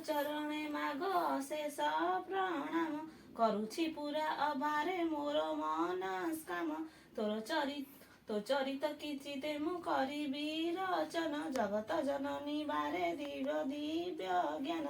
ଚରଣେ ମାଗ ଅଶେଷ ପ୍ରଣାମ। କରୁଛି ପୁରା ଅବାରେ ମୋର ମନସ୍କାମ। ତୋର ତୋ ଚରିତ କିଞ୍ଚିତେ ମୁଁ କରିବି ରଚନ। ଜଗତ ଜନନୀ ବାରେ ଦିବ୍ୟ ଦିବ୍ୟ ଜ୍ଞାନ।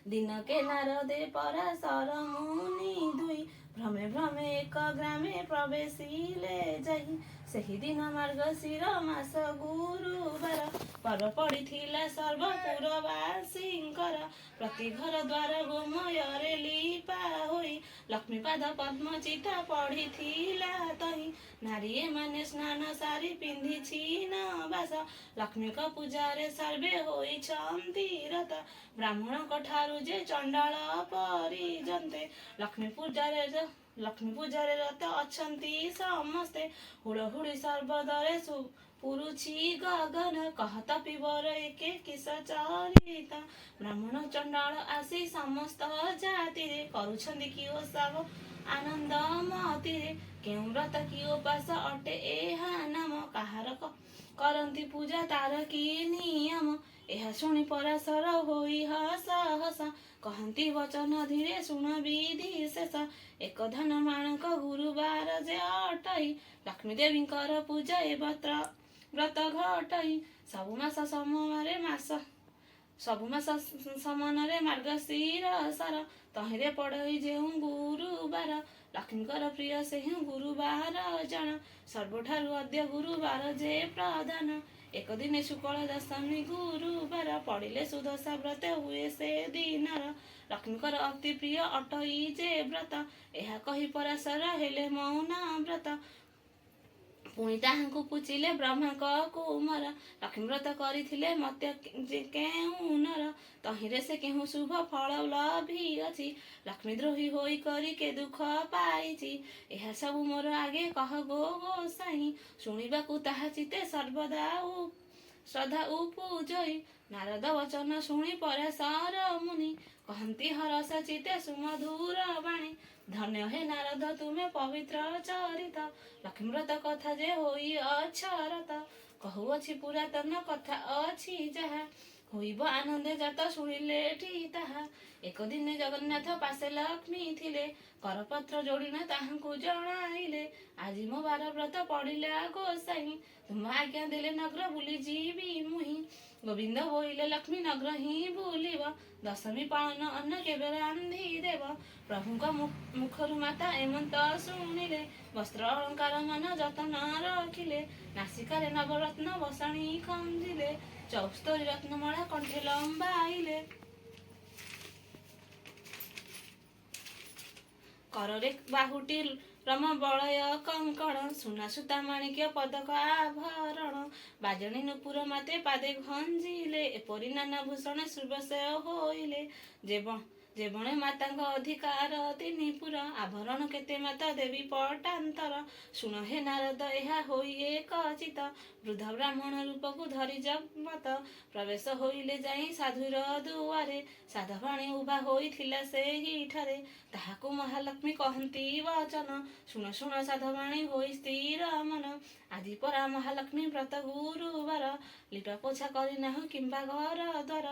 ଦିନକେ ନାରଦେ ପରାଶର ମୁନି ଦୁଇ ଭ୍ରମେ ଭ୍ରମେ ଏକ ଗ୍ରାମେ ପ୍ରବେଶିଲେ ଯାଇ। ସେହି ଦିନ ମାର୍ଗଶିର ମାସ ଗୁରୁବାର, ପର୍ବ ପଡ଼ିଥିଲା ସର୍ବପୁରବାସୀଙ୍କର। ପ୍ରତି ଘର ଦ୍ୱାର ଗୋମୟରେ ଲିପା ହୋଇ, ଲକ୍ଷ୍ମୀପାଦ ପଦ୍ମ ଚିତା ପଡ଼ିଥିଲା ତହିଁ। ନାରୀ ଏମାନେ ସ୍ନାନ ସାରି ପିନ୍ଧିଛି ବାସ, ଲକ୍ଷ୍ମୀଙ୍କ ପୂଜାରେ ସର୍ବେ ହୋଇଛନ୍ତି ରତ। ବ୍ରାହ୍ମଣଙ୍କ ଠାରୁ ଯେ ଚଣ୍ଡାଳ ପରିଯନ୍ତେ, ଲକ୍ଷ୍ମୀ ପୂଜାରେ ରତ ଅଛନ୍ତି ସମସ୍ତେ। ହୁଳହୁଳି ଶବ୍ଦରେ ପୁରୁଛି ଗଗନ, କହତ ପିବର ଏକେ କିସ ଚରିତ। ବ୍ରାହ୍ମଣ ଚଣ୍ଡାଳ ଆସି ସମସ୍ତ ଜାତିରେ କରୁଛନ୍ତି କି ଓଷା ଆନନ୍ଦ ମତିରେ। କେଉଁ ବ୍ରତ କି ଉପାସ ଅଟେ ଏହା ନାମ? କାହାର କରନ୍ତି ପୂଜା, ତାର କି ନିୟମ? ଏହା ଶୁଣି ପରାଶର ହୋଇ ହସ ହସ କହନ୍ତି ବଚନ ଧୀରେ, ଶୁଣ ବିଧି ଶେଷ। ଏକ ଧାନ ମାଣକ ଗୁରୁବାର ଯେ ଅଟଇ, ଲକ୍ଷ୍ମୀ ଦେବୀଙ୍କର ପୂଜା ଏ ବ୍ରତ ବ୍ରତ ଘଟଇ। ସବୁ ମାସ ସମାନରେ ମାର୍ଗଶିର ସାର, ତହିଁରେ ପଡ଼ଇ ଯେଉଁ ଗୁରୁବାର। ଲକ୍ଷ୍ମୀଙ୍କର ପ୍ରିୟ ସେହି ଗୁରୁବାର ଜାଣ, ସର୍ବଠାରୁ ଅଦ୍ୟ ଗୁରୁବାର ଯେ ପ୍ରଧାନ। ଏକ ଦିନେ ଶୁକ୍ଳ ଦଶମୀ ଗୁରୁବାର ପଡ଼ିଲେ, ସୁଦଶା ବ୍ରତ ହୁଏ ସେ ଦିନର। ଲକ୍ଷ୍ମୀଙ୍କର ଅତି ପ୍ରିୟ ଅଟଇ ଯେ ବ୍ରତ। ଏହା କହି ପରାଶର ହେଲେ ମୌନ ବ୍ରତ। ପୁଣି ତାହାଙ୍କୁ ପୁଚିଲେ ବ୍ରହ୍ମାଙ୍କ କୁମର, ଲକ୍ଷ୍ମୀ ବ୍ରତ କରିଥିଲେ ମତ୍ୟ ଯେ କେଉଁ ନର? ତହିଁରେ ସେ କେଉଁ ଶୁଭ ଫଳ ଲଭିଅଛି? ଲକ୍ଷ୍ମୀ ଦ୍ରୋହୀ ହୋଇ କରି କେ ଦୁଃଖ ପାଇଛି? ଏହା ସବୁ ମୋର ଆଗେ କହ ଗୋ ଗୋସାଇଁ, ଶୁଣିବାକୁ ତାହା ଚିତ୍ତେ ସର୍ବଦା ଶ୍ରଦ୍ଧା ଉପୁଜଇ। ନାରଦ ବଚନ ଶୁଣି ପରାଶର ମୁନି କହନ୍ତି ହରଷ ଚିତ୍ତେ ସୁମଧୁର ବାଣୀ। ଧନ୍ୟ ହେ ନାରଦ, ତୁମେ ପବିତ୍ର ଚରିତ, ଲକ୍ଷ୍ମୀ ବ୍ରତ କଥା ଯେ ହୋଇ ଅଛରତ। କହୁଅଛି ପୁରାତନ କଥା ଅଛି ଯାହା, ହୋଇବ ଆନନ୍ଦେ ଜାତ ଶୁଣିଲେ ଏଠି ତାହା। ଏକ ଦିନେ ଜଗନ୍ନାଥ ପାଶେ ଲକ୍ଷ୍ମୀ ଥିଲେ, କରପତ୍ର ଯୋଡ଼ିଣ ତାହାଙ୍କୁ ଜଣାଇଲେ। ଆଜି ମୋ ବାର ବ୍ରତ ପଡ଼ିଲା ଗୋସାଇଁ, ତୁମ ଆଜ୍ଞା ଦେଲେ ନଗ୍ର ବୁଲି ଯିବି ମୁହିଁ। ଗୋବିନ୍ଦ ବୋଇଲେ, ଲକ୍ଷ୍ମୀ ନଗ୍ର ହିଁ ବୁଲିବ, ଦଶମୀ ପାଳନ ଅନ୍ନ କେବେ ରାନ୍ଧି ଦେବ? ପ୍ରଭୁଙ୍କ ମୁଖରୁ ମାତା ଏମନ୍ତ ଶୁଣିଲେ, ବସ୍ତ୍ର ଅଳଙ୍କାର ମାନ ଯତ୍ନ ରଖିଲେ। ନାସିକାରେ ନବରତ୍ନ ବସାଣି ଖଞ୍ଜିଲେ, 74 ରତ୍ନମାଳା କଣ୍ଠେ ଲମ୍ବାଇଲେ। କରରେ ବାହୁଟି ରମ ବଳୟ କଙ୍କଣ, ସୁନା ସୁତା ମାଣିକ୍ୟ ପଦକ ଆଭରଣ। ବାଜଣୀ ନୂପୁର ମାତେ ପାଦେ ଖଞ୍ଜିଲେ, ଏପରି ନାନା ଭୂଷଣ ସୁବେଶ ହୋଇଲେ। ଯେବଣେ ମାତାଙ୍କ ଅଧିକାର ତିନି ପୁର, ଆଭରଣ କେତେ ମାତା ଦେବୀ ପଟାନ୍ତର। ଶୁଣ ହେ ନାରଦ, ଏହା ହୋଇ ଏକ ଚିତ, ବୃଦ୍ଧ ବ୍ରାହ୍ମଣ ରୂପକୁ ଧରି ଜଗତ ପ୍ରବେଶ ହୋଇଲେ ଯାଇ ସାଧୁର ଦୁଆରେ। ସାଧବାଣୀ ଉଭା ହୋଇଥିଲା ସେହିଠାରେ, ତାହାକୁ ମହାଲକ୍ଷ୍ମୀ କହନ୍ତି ବଚନ। ଶୁଣ ଶୁଣ ସାଧବାଣୀ, ହୋଇ ସ୍ଥିର ମନ। ଆଜି ପରା ମହାଲକ୍ଷ୍ମୀ ବ୍ରତ ଗୁରୁବାର, ଲିପା ପୋଛା କରିନାହୁଁ କିମ୍ବା ଘର ଦ୍ୱାର।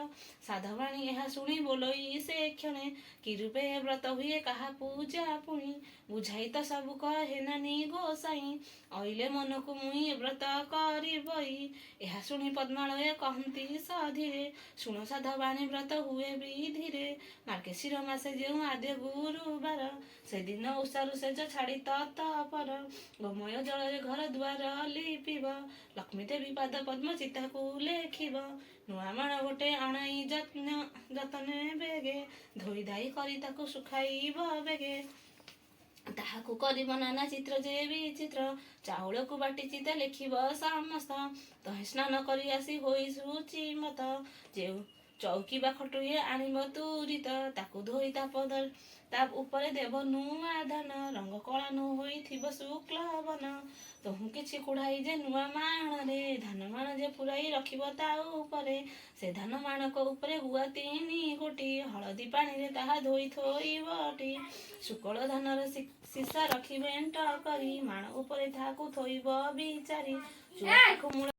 ସାଧବାଣୀ ଏହା ଶୁଣି ବୋଲଇ ସେ କ୍ଷଣେ, କି ରୂପେ ଏ ବ୍ରତ ହୁଏ, କାହା ପୂଜା ପୁଣି? ବୁଝାଇ ତ ସବୁ କହେ ନାନୀ ଗୋସାଇଁ, ଅଇଲେ ମନକୁ ମୁଇଁ ଏ ବ୍ରତ କରିବଇ। ଏହା ଶୁଣି ପଦ୍ମାଳୟ କହନ୍ତି ସଧୀରେ, ଶୁଣ ସାଧବାଣୀ, ବ୍ରତ ହୁଏ ବିଧିରେ। ମାର୍ଗଶିର ମାସେ ଯେଉଁ ଆଦ୍ୟ ଗୁରୁବାର, ସେଦିନ ଉଷାରୁ ସେଜ ଛାଡ଼ି ତତପର ଗୋମୟ ଜଳରେ ଘର ଦୁଆର ଲିପିବ, ଲକ୍ଷ୍ମୀ ଦେବୀ ପାଦ ପଦ୍ମ ଚିତାକୁ ଲେଖିବ। ନୂଆ ମାଣ ଗୋଟେ ଅଣାଇ ଯତ୍ନ ଯତ୍ନେ ବେଗେ, ଧୋଇ ଧାଇ କରି ତାକୁ ଶୁଖାଇବ ବେଗେ। ତାହାକୁ କରିବ ନାନା ଚିତ୍ର ଯେ ବିଚିତ୍ର, ଚାଉଳକୁ ବାଟି ଚିତା ଲେଖିବ ସମସ୍ତ। ତହିଁ ସ୍ନାନ କରି ଆସି ହୋଇ ଶୁଚି ମତ, ଯେଉଁ ଚଉକି ବା ଖଟୁଳିଏ ଆଣିବ ତୁରିତ। ତାକୁ ଧୋଇ ତା ପଦ ତା ଉପରେ ଦେବ ନୂଆ ଧାନ, ରଙ୍ଗ କଳା ନ ହୋଇଥିବ ଶୁକ୍ଳ ବନ। ତହୁଁ କିଛି କୁଢ଼ାଇ ଯେ ନୂଆ ମାଣରେ ଧାନ ମାଣ ଯେ ପୁରାଇ ରଖିବ ତା ଉପରେ। ସେ ଧାନ ମାଣକ ଉପରେ ଗୁଆ ତିନି ଗୋଟି, ହଳଦୀ ପାଣିରେ ତାହା ଧୋଇ ଥୋଇବଟି। ଶୁକଳ ଧାନର ଶୀଷା ରଖି ବେଣ୍ଟ କରି, ମାଣ ଉପରେ ତାହାକୁ ଥୋଇବ ବିଚାରି। ଚୂଳ ମୂଳ